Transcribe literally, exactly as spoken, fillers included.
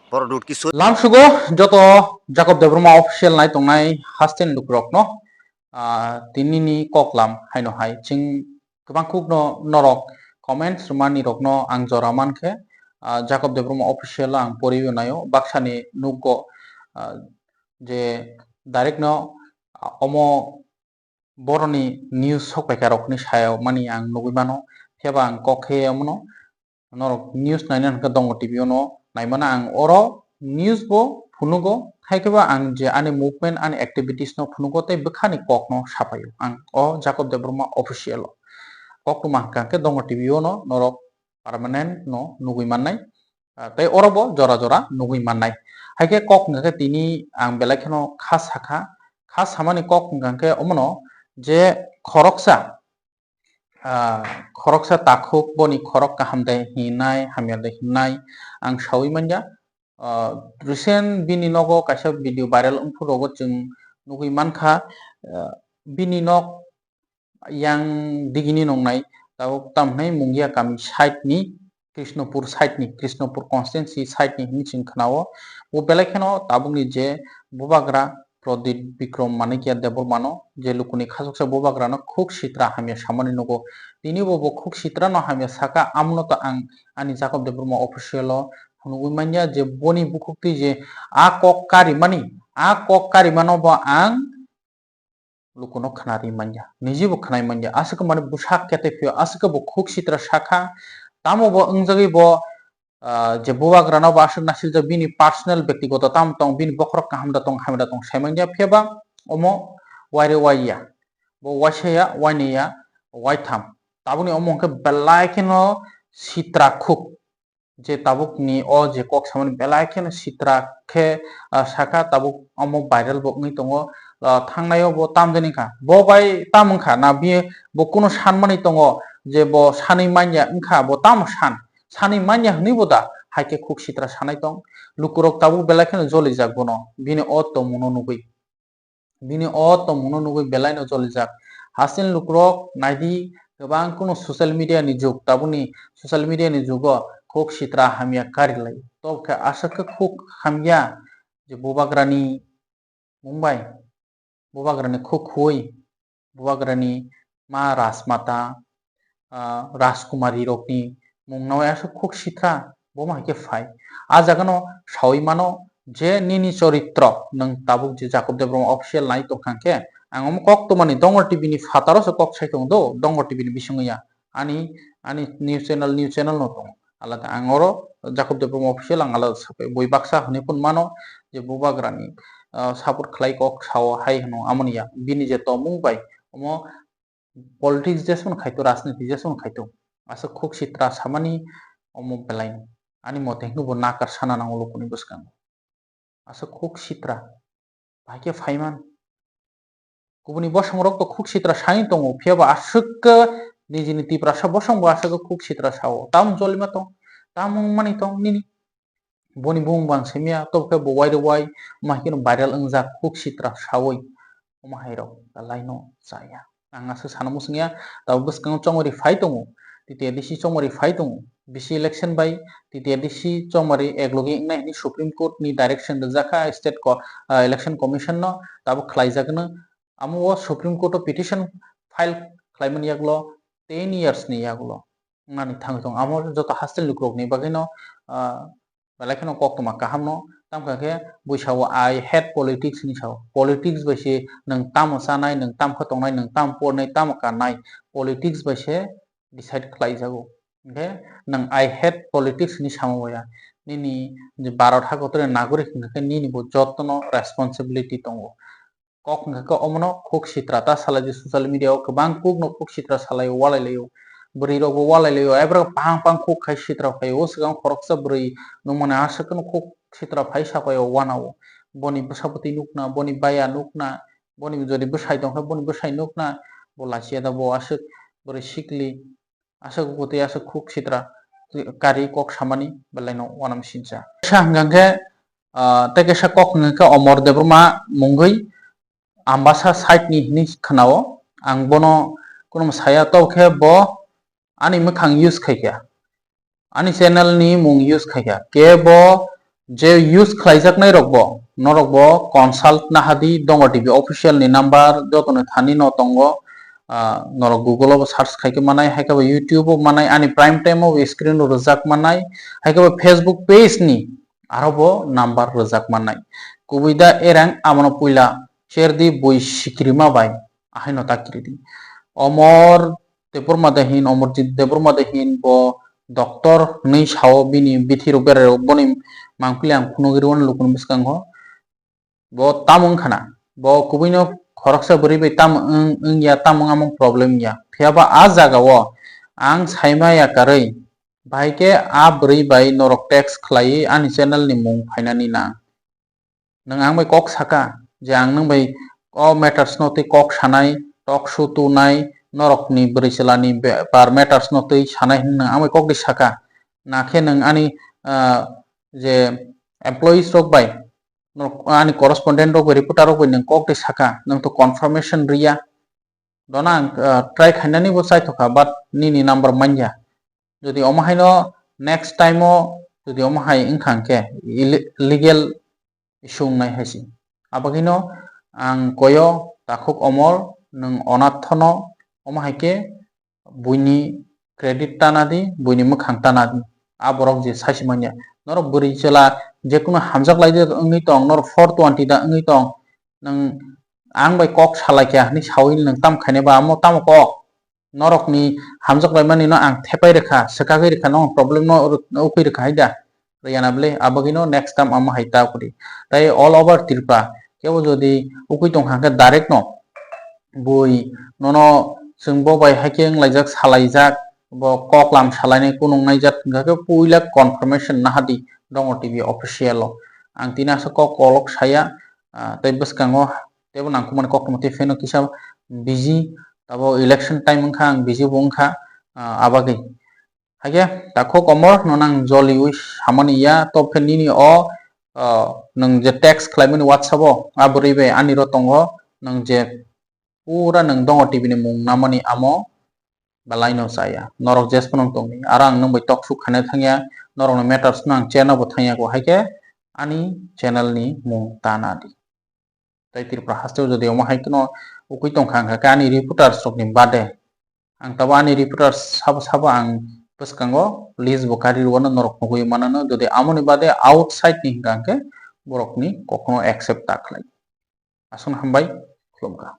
Borok dut kisu. Lamsugo joto Jacob Debbarma official nai tongnai hasteni lukurokno, ah, tinini koklam haino hai chwng kwbang kukno norok comments rwmani rokno ang jora mankhe, ah, Jacob Debbarma official ang poriwi naio, baksani nukgo, ah, je direct no, ah, omo boroni news sokphaikha rokni sayao mani ang nugwi mano, phiyaba ang kok khe omono norok news naina hwnkhe Dongo T V ono naimano ang oro news bo phunugo, hai khe bo ang je ani movement, ani activities no phunugo tei bwkhani kokno sapaio ang o Jacob Debbarma official o. Koktwma hwnkha khe Dongo T V ono norok permanent no nugwi mannai, ah, tei oro bo jora jora nugwi mannai. Hai khe kok hwnkha khe tini ang belai kheno kha sakha, kha samani kok hwnkha khe omono je khoroksa, ah, khoroksa takhuk boni khorok kaham de hinai, hamya de hinai ang saui manya. Ah, recent bini nogo kaisa video viral wngphuru rogo chwng nugwi mankha, ah, bini nok yang digini nongnai, tabuk tamhinai Mungia kami side ni, Krishnapur side ni, Krishnapur constituency side ni hinwi chwng khnao. Bo belai kheno tabukni je bubagra Pradip Bikram Manikya Debbarmano je lukuni khasuksa bubagrano khuk sitra hamya samani nugo. Tini bo, bo khuk sitrano hamya saka, amono to ang ani Jacob Debbarma official o phunugwi manya je boni bukhuk twi je a kok karimani, a kok karimano bo ang lukuno khnari manya, nijibo khnai manya, aswk mani bwsak kete phio, aswk bo khuk sitra sakha, tamo bo wngjagwi bo, ah, je bubagrano bo aswk nasiljak bini personal bektigoto tamo tong, bini bokhorok kaham da tong, hamya da tong, sai manya, phiyaba omo waire waiya, bo waisaya, wainaya, waitham, tabukni omo hwnkhe belai kheno sitra khuk. Je tabukni o je kok samani belai kheno sitra khe, ah, sakha, tabuk omo viral bo wngwi tongo. Ah, thangnaio bo tamjani kha, bo bai tam wngkha na, biye bo kuno sanmani tongo je bo sanwi manya wngkha, bo tamo san, sanwi manya hwnwi bo da hai khe khuk sitra sanai tong. Lukurok tabuk belai kheno jolijak bono, bini o tongmungno nugwi. Bini o tongmungno nugwi belaino jolijak. Hasteni lukurok naidi, kwbang kunu social media ni jug, tabukni social media ni jugo khuk sitra hamya karilai. Tobokhe aswk khe khuk hamya je bubagrani mung bai, bubagrani khuk khui, bubagrani ma Rajmata, ah, Rajkumari rokni mung no aswk khuk sitra, bo ma hai khe phai. A jaga no saui mano je nini choritro nwng tabuk je Jacob Debbarma official nai tong kha khe, ang omo kok tongmani Dongor T V ni phataro se kok sai tong do, Dongor T V ni bisingwi ya. Ani, ani news channel, news channel no tongo. Alada ang oro Jacob Debbarma official ang alada sapai. Bui baksa hwnwi phun mano je bubagrani, ah, support khlai kok sao hai hwno amoni ya. Bini je tongmung bai omo politics jesmano khaito, rajniti jesmano khaito. Aswk khuk sitra samani omo belaino. Ani mote hwnwi bo nakar sana nango lukuni bwskango. Aswk khuk sitra. Bahai khe phaiman. Kubuni bosongrok to khuk sitra sai tongo, phiyaba aswk khe nijini Tiprasa bosong bo aswk khe khuk sitra sao. Tamo jolima tong, tamo wngmani tong nini. Boni bumung bang simiya, tobokhe bo wai rw wai, ma hikhe no viral wngjak khuk sitra saui. Omo hai rok belai no chaya. Ang aswk sana muchungya, tabuk bwskango chongmari phai tongo. T T A D C chongmari phai tongo. B C election bai T T A D C chongmari eklogi wngnai hwnwi Supreme Court ni direction rijak kha state co-, ah, election commission no, tabuk khlai jak no. Amo o Supreme Court o petition file khlaimani yagulo ten years ni yagulo wngnani thangwi tongo. Amo joto hasteni lukurokni bagwino, ah, belai kheno koktwma kahamno. Tamo khe buisao, "I hate politics," hinwi sao. Politics bai se nwng tamo chanai, nwng tamo khe tongnai, nwng tamo pornai, tamo kannai. Politics bai se decide khlai jago. Hinkhe nwng "I hate politics" hinwi samo ya. Nini je Bharat hakotorni nagorik hinkhe nini bo jotono responsibility tongo. Kok hwnkha khe omono khuk sitra ta salai di, social media o kwbang kuk no khuk sitra salai o, walai lai o. Bwrwi rok bo walai lai o, ebrok pang pang khuk khai sitra phai o. O swkang khoroksa bwrwi nukmani aswk no khuk sitra phai sapai o, wana o. Boni bwsa bwtwi nukna, boni baya nukna, boni jodi bwsai tongkha, boni bwsai nukna, bo lachiya da bo aswk bwrwi sikli. Aswk bwtwi aswk khuk sitra kari kok samani belai no uanam sincha. Sa hwnkha khe, ah, tei kaisa kok hwnkha khe Omor Debbarma mungwi Ambasa side ni hinwi khwnao. Ang bono kunumo saya, tobokhe bo ani mwkhang use khaikha, ani channel ni mung use khaikha, kebo je use khlaijaknai rok bo, norok bo consult nahadi, Dongor T V official ni number joto ni thani no tongo. Ah, norok Google o bo search khaikhe manai, hai khe bo YouTube o manai, ani prime time o bo screen o rwjak manai, hai khe bo Facebook page ni aro bo number rwjak manai. Kubui da erang, amono puila cherdi bui sikrima bai ahaino ta kiridi. Omor Debbarma de hin, Omorjit Debbarma de hin, bo doctor hwnwi sao, bini bithi rok berai rok boni mangpili ang phunugwi rwno lukuni bwskango. Bo tamo wngkha na, bo kubuino khoroksa bwrwi bai tamo wng, wngya, tamo wng, amo problem ya. Phiya ba a jaga o ang saima ya karwi, bahai khe a bwrwi bai norok text khlaiwi ani channel ni mung phainani nang. Nwng ang bai kok saka je ang nwng bai o matters no twi kok sanai, talk show tunai, norok ni bwrwi chwla ni be-, bar matters no twi sanai hwnwi nwng ang bai kok di saka. Nakhe nwng ani, ah, je employees rok bai, norok, ani correspondent rok bai, reporter rok bai nwng kok di saka, nwng to confirmation riya. Dono ang, ah, try khainani bo chaithokha, but nini number manya. Jodi omo haino next time o jodi omo hai wngkha hwnkhe, ille-, legal issue wngnai hai se. Abagwino ang koyo, takhuk Omor, nwng Onath no omo hai khe buini credit tana di, buini mwkhang tana di. A borok je saisi manya. Norok bwrwi chwla jekunu hamjak lai de wngwi tong, norok four twenty da wngwi tong. Nwng ang bai kok salai kha hwnwi saui nwng tam khainai ba amo tamo kok? Norokni hamjak laimani no ang thepai rwkha, swkagwi rwkha, no problem no ru-, ukui rwkha hai da? Rwya na bwle, abagwino next time amo hai ta ukudi. Tai all over Tripura, kebo jodi ukui tongkha hwnkhe direct no bui nono chwng bo bai hai khe wnglaijak, salaijak, bo kok lam salainai kunung naijak hwnkha khe puila confirmation nahadi Dongor T V official o. Ang tini aswk kok kolok saya, ah, tei bwskango teibo nangkukmani koktwma tei pheno kisa busy, abo election time wngkha, ang busy bo wngkha, ah, abagwi. Haikhe takhuk Omor, nono ang joliui samani ya, to khe nini o, ah, nwng je text khlaimani WhatsApp o, a bwrwi bai ani ro tongo, nwng je pura nwng Dongor T V ni mung namani amo belai no chaya. Norok jes phano tongdi. Aro ang nwng bai talk show khaina thangya, norokni matters no ang chair no bo thangya ko, haikhe ani channel ni mung ta nadi. Tai Tripura haste o jodi omo hai kheno ukui tongkha, hwnkha khe ani reporters rokni bade, ang tabo ani reporters sabo sabo ang bwskango list bo kari rwano, norok nugui manano, jodi amoni bade outside ni hwnkha hwnkhe borokni kokno accept ta khlai. Aswkno hambai, khulumkha.